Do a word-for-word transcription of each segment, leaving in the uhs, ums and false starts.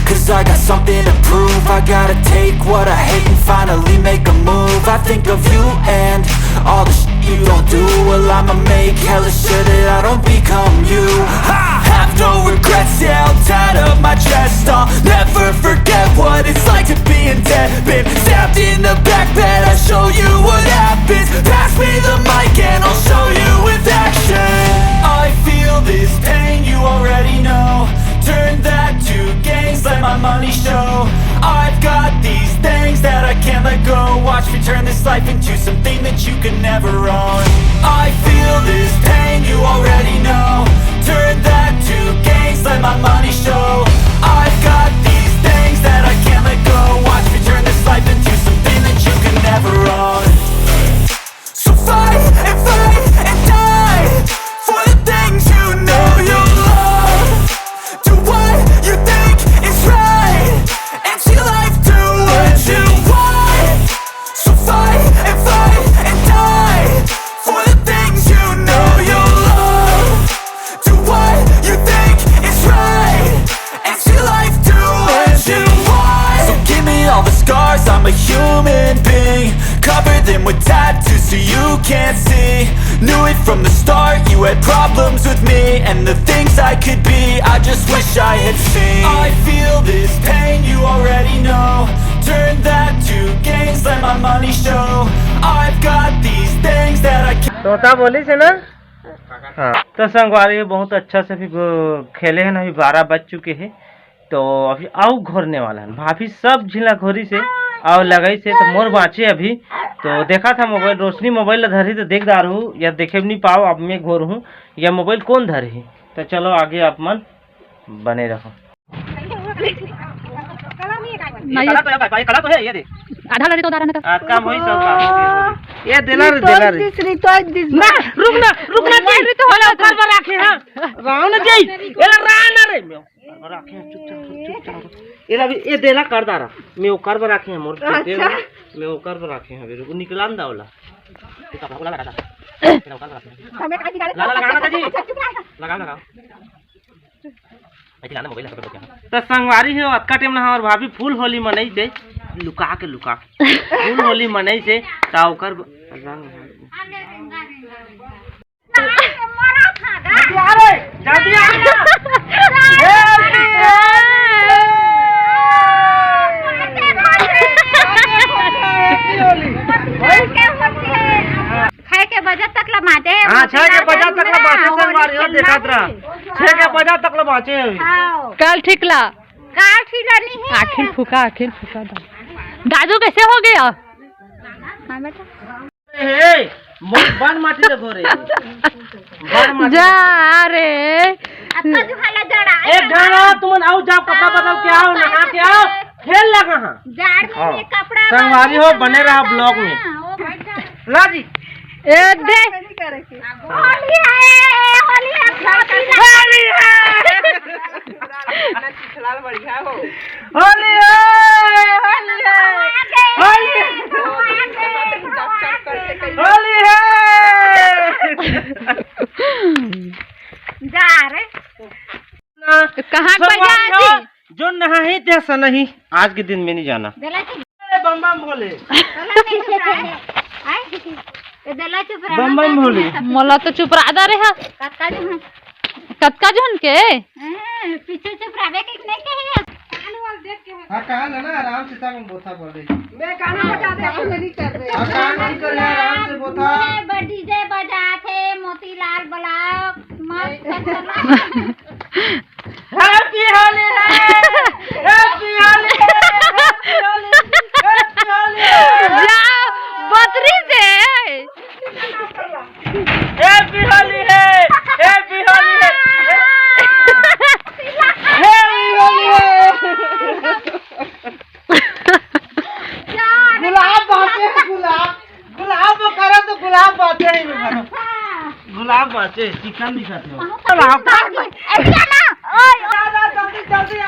Cause I got something to prove. I gotta take what I hate and finally make a move. I think of you and all the shit you don't do. Well, I'ma make hella sure that I don't become you. I have no regrets, yeah, I'll tie up my chest. I'll never forget what it's like to be in debt. Been stabbed in the back bed, I'll show you what happens. Pass me the mic and I'll show you with action. I feel this pain, you already know. Turn that to gains, let my money show. I've got these things that I can't let go. Watch me turn this life into something that you could never own. I feel this pain, you already know. Turn that to gains, let my money show. I've got these things that I can't let go. Watch me turn this life into something that you could never own. So fight and fight and die for the things you know you love. Do what you think is right and see life do what you want. So fight and fight and die for the things you know you love. Do what you think is right and see life do what you want. So give me all the scars, I'm a human being. Cover them with tattoos so you can't see. Knew it from the start, you had problems with me and the things I could be. I just wish I had seen. I feel this pain, you already know. Turn that to gains, let my money show. I've got these things that I can't तोता बोली से ना। हाँ। तो संगवारी, बहुत अच्छा से अभी गो-, खेले हैं, अभी बारह बज चुके हैं। तो अभी आउ घोरने वाला है भाभी, सब झिला घोरी से आउ लगाई से, तो मोर बाँचे अभी। तो देखा था मोबाइल, रोशनी मोबाइल ला धरी तो देख डार हूँ या देखे भी नहीं पाओ, अब मैं घोर हूँ या मोबाइल कौन धर ही। तो चलो आगे आप मन बने रहो। नहीं। कला तो है भाई, कला तो है, ये दे। आधा लड़ी तो उदाहरण का। आज काम होई, सब काम होई। ये देला रे, देला रे। रितोष दिस, रितोष दिस। ना, रुक ना, रुक ना, रितोष रितोष वाला कर बना रखे हैं। राव ना जाई। एला राव ना रे, मैं कर बना रखे हैं, चुपचाप, चुपचाप। एला भी, ये देला कर दारा। मैं वो कर बना रखे हैं, मोर अच्छा। मैं वो कर बना रखे हैं, अभी रुक, निकलान दा वाला। ये कपड़ा वाला लगा दा। एला वो कर बना रखे हैं। हमें काहे निकाले? लगा, लगा, लगा जी। लगा, लगा। त संगवारी हो, अतका टाइम ना हमर भाभी फुल होली मनई से, लुका के, लुका के फुल होली मनई से, त ओकर ब-, रंग छह के बजे तक ला बाँचे हे, हाँ, छह के बजे तक ला बाँचे, संगवारी हो, देखत रहा। छह के बजे तक ला बाँचे हे अभी। हाँ। काल ठीक ला। काल ठीक ला नहीं है। आखिर फूका, आखिर फूका दा। दादू कैसे हो गया? हाँ बेटा। हे, मोर बन माटी ले घोरे। बन माटी जा ले। रे। अतका जुहाला जड़ा। ए, जाना, तुमन आओ, जाओ, कपड़ा बदल के आओ, नहा के आओ, खेल लगा हाँ। जाड़ में हाँ। ये कपड़ा संगवारी हो, बने रहा vlog में। हाँ, ओ भाई। ला जी। ए दे। होली है, होली है, होली है। बढ़िया हो। होली है, होली है। होली है। होली है। जा रे। कहाँ के बजा जी? जो नहाही ते सनही, आज के दिन में नहीं जाना। बेला चुप। अरे बम बम भोले। आय? ए बेला चुप रहा, बम बम भोले। मोला तो चुप रहा दे रहे हा। कतका जन? कतका जन के? हैं, पीछे चुप रहबे के नहीं कहे। कान वाल देख के हाँ, कान है ना, आराम से तब हम बोथा बोल रही। बे, गाना बजा दे, हम नहीं कर रहे। हाँ, कान नहीं कर रहे, आराम से बोथा। मैं ब-, DJ बजा थे, मोतीलाल ब्लॉक, मस्त। Happy होली है, happy होली है, happy होली, happy होली है। जा, बतरी से। Happy होली है, happy होली है, happy होली है। गुलाब बाँचे, गुलाब। गुलाब वो करो तो गुलाब बाँचे ही नहीं करो। गुलाब बाँचे, चिकन दिखाते हो। गुलाब। ऐसे ना, ओए। आ जा, जल्दी, जल्दी आ।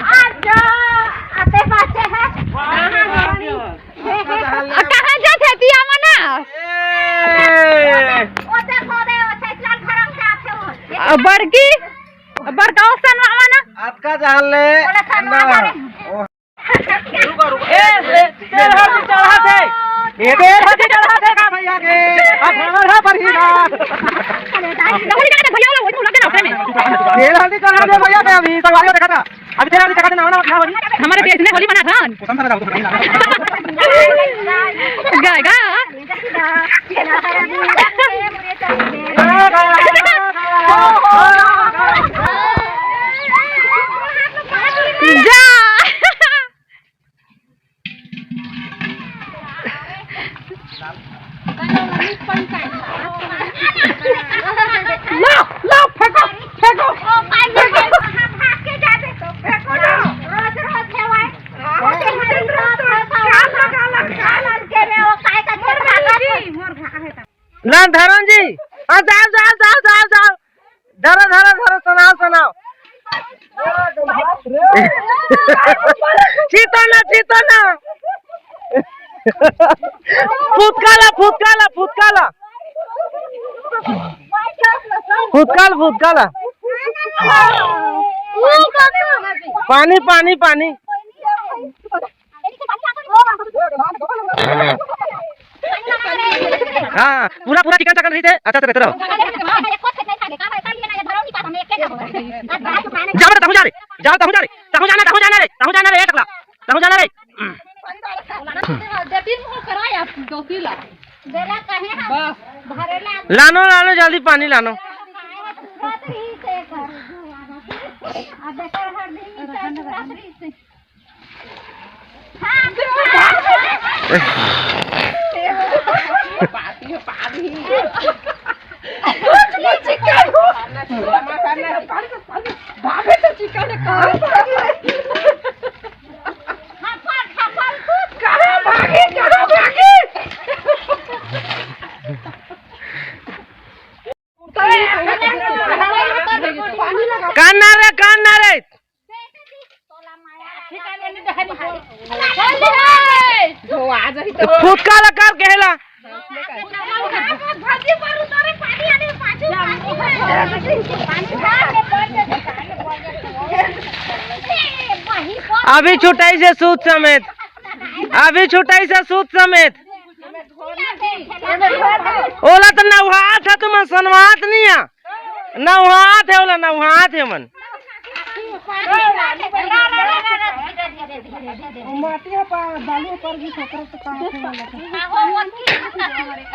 आ जा, आते बाँचे हैं। वाह, वाह, वाह। आ, कहाँ जात है दिया मना? ए। ओते खोदे, ओते चल घरम जाते हो। आ, बड़की? बड़का ओसन मामा ना। अतका जान ले। बोले, "खाना ना, बना तेल हल्दी चढ़ा दे, ये तेल हल्दी चढ़ा दे का भैया के, अब हमारा पर ही ना। तेल हल्दी चढ़ा दे भैया के, अभी संगवारी देखा था, अभी तेल हल्दी चढ़ा दे ना, ना, ना, हमारे देश में होली मना था। गाय गा। जा। ला, ला, फेंको, फेंको। ना धरम जी, हाँ, जाओ, जाओ, जाओ, जाओ, जाओ। धरो, धरो, धरो, सुनाओ, सुनाओ। चीतो ना, चीतो ना। फुतकाला, फुतकाला, फुतकाला। फुतकाल, फुतकाला। पानी, पानी, पानी। हाँ, पूरा, पूरा चिकन चकन रहिथे, अच्छा से बेहतर हो। जा बेटा, तहूँ जा रे, जा, तहूँ जा रे, तहूँ जाना, तहूँ जाना रे, तहूँ जाना रे, एक अगला, तहूँ जाना रे। लानो, लानो, जल्दी पानी लानो। कान ना रे, कान ना रे। फुतकाला कर केहेला। अभी छुटाइसे सूत समेत, अभी छुटाइसे सूत समेत। ओला तो नउहात हे, तुमन सनवात नहीं आ। नउहात हे, ओला नउहात हे मन। माटी ह पा-, बालू पर भी खतरा तो का होथे।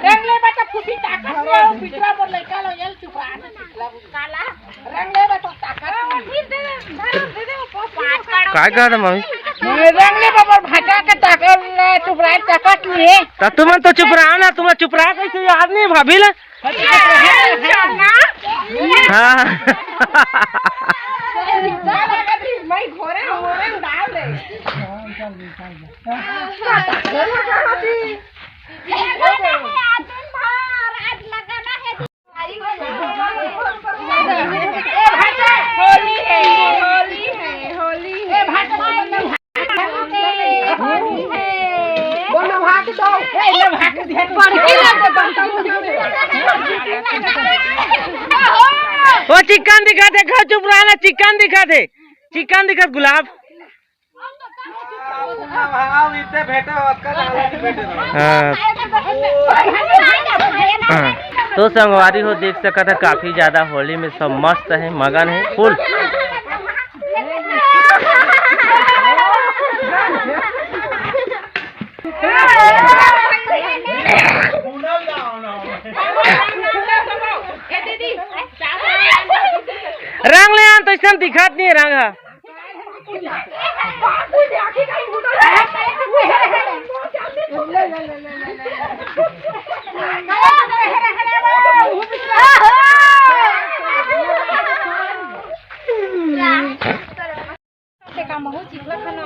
रंग ले बेटा, खुशी ताकत ले, पिछला पर लइका लो, ये चुप रहा, पिछला। काला। रंग ले बेटा, ताकत ले। काय कहत हे मम्मी? रंग ले बाबा, भाटा के ताकत ले, चुप रहा, ताकत नहीं है। त तुमन तो चुप रहा ना, तुमन चुप रहा कैसे याद नहीं भाभी ले? हाँ। होली है, होली है, होली है। ओ चिकन दिखा दे, घर चुप रहा ना, चिकन दिखा दे, चिकन दिखा गुलाब। हाँ। हाँ। तो संगवारी हो, देख सकत हे, काफी ज्यादा होली में सब मस्त हे, मगन हे, फुल। रंग ले आन, तो ऐसा दिखत नहीं हे रंग ह।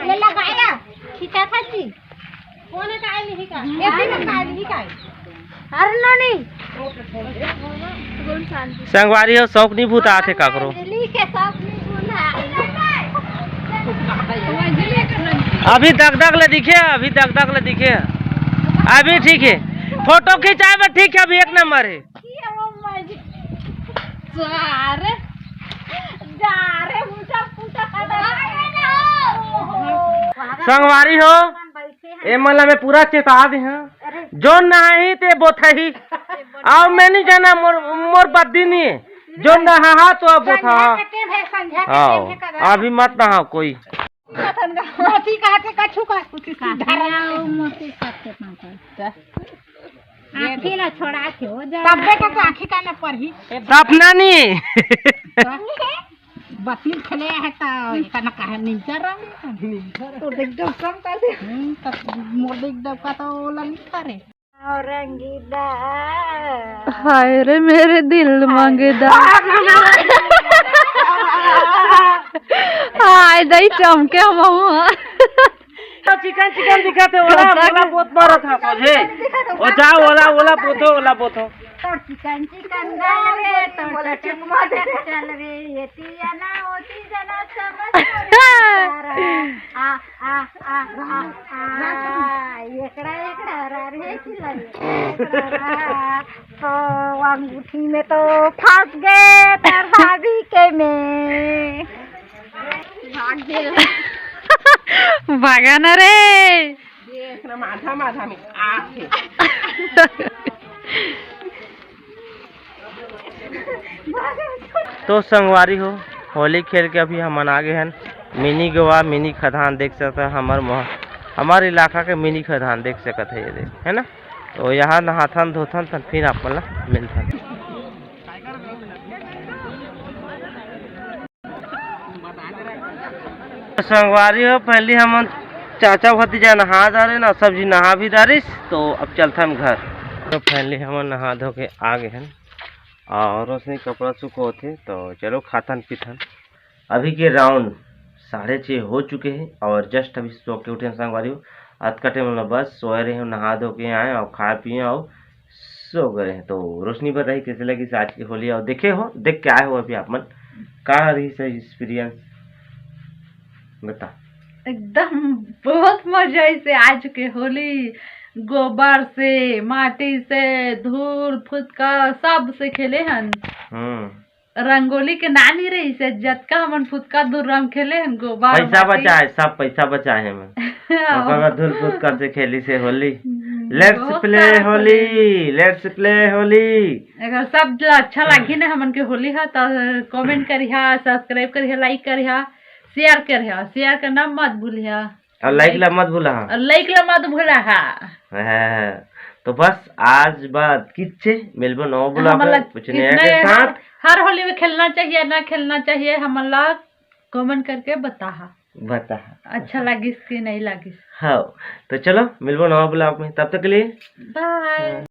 ये लगाया, खींचा था जी। कौन है काहे नहीं का? ये भी ना काहे नहीं का? अरे नो नहीं। संगवारी हो, शौक नहीं भूत आथे काकरो। अंजलि के शौक नहीं भूत। अभी दगदग ले दिखे, अभी दगदग ले दिखे, अभी ठीक हे। फोटो खिंचाए बर ठीक हे, अभी एक नंबर हे। जा रे, जा रे, उल्टा पुल्टा कर दे। संगवारी हो, ए मन ला मैं पूरा चेता दे हंव। अरे। जोन नहाही ते बोथही। अउ मैं नहीं जाना, मोर, मोर बद्दी नहीं हे। जोन नहाहा तो अब बोथहा। संझा के टेम हे, संझा के हाँ, टेम हे कदा। अभी मत नहाओ कोई। मोती कहा थे कछु का, कुछ सीधा रहा। मोती काट के पाँच। आँखी ला छोड़ा के हो जा। तब बेटा तो आँखी का न पढ़ी। सपना नहीं। बकरी खेले है तो एका न कहे निंचर रहा। तो देख दो कम कर दे। हम्म, तब मोर देख दो का तो ओला नहीं करे। औरंगीदा। हाय रे मेरे दिल मंगदा। हाय दई चमके हम। तो चिकन चिकन दिखत हे, ओला, कतक ओला पोत मारत हा, समझे? ओ जा, ओला, ओला पोतो, ओला पोतो। तोर चिकन चिकन गाल रे, तोर चटक मटक चल रे, ये तिया ना होती जना समझ रे सारा। आ, आ, आ, आ, आ, एकड़ा, एकड़ा रा रे चिल्ला रे, एकड़ा रा। तो अंगूठी में तो फंस गए तोर भाभी के में। भाग दे। भागा ना रे। देख ना, माथा, माथा में आके। तो संगवारी हो, होली खेल के अभी हमन आ गे हन मिनी गोवा, मिनी खदान देख सकत हा, हमर मोह-, हमर इलाका के मिनी खदान देख सकत हा, ये दे, है ना? तो यहाँ नहाथन धोथन, तब फिर आप मन ला मिलथन। संगवारी हो, पहली हमन चाचा भतीजा नहा डारे ना, सब जी नहा भी डारिस, तो अब चलथन घर। तो पहली हमन नहा धो के आ गे हन और उसने कपड़ा सुखोथे, तो चलो खाथन पीथन। अभी के राउंड साढ़े छः हो चुके हैं और जस्ट अभी सो के उठे हैं संगवारी हो। अतका टाइम वाला बस सोए रहे हो, नहा धो के आए और खाए पिए और सो गए हैं। तो रोशनी बताई कैसे लगी आज की होली और देखे हो, देख के आए हो अभी आप मन, का रही सही एक्सपीरियंस बता। एकदम बहुत मजा आइसे आज के होली, गोबर से, माटी से, धूल फुतका सब से खेले हन। हम्म। रंगोली के नानी रही से जतका हमन फुतका धूल रंग खेले हन, गोबर पैसा माटी। बचाए, सब पैसा बचाए हन। ओकर बाद धूल फुतका से खेली से होली। हम्म, लेट्स बहुत प्ले सारा होली, खेले। Let's play Holi. अगर सब जो अच्छा हाँ। लगी ना हमन के होली हा, तो कमेंट करिहा, सब्सक्राइब करिहा, लाइक करिहा, शेयर करिहा, शेयर करना मत भूलिहा। और लाइक ला मत भूला हा। और लाइक ला मत भूला हा। हाँ, तो बस आज बाद किच्छे मिलबो नवा ब्लॉग हमन ला में कुछ नया कितना के साथ। हर, हर होली में खेलना चाहिए, ना खेलना चाहिए, हमन ला कमेंट करके बताहा। बताहा। अच्छा लागिस कि नहीं लागिस। हाँ, तो चलो मिलबो नवा ब्लॉग में, तब तक के लिए बाय।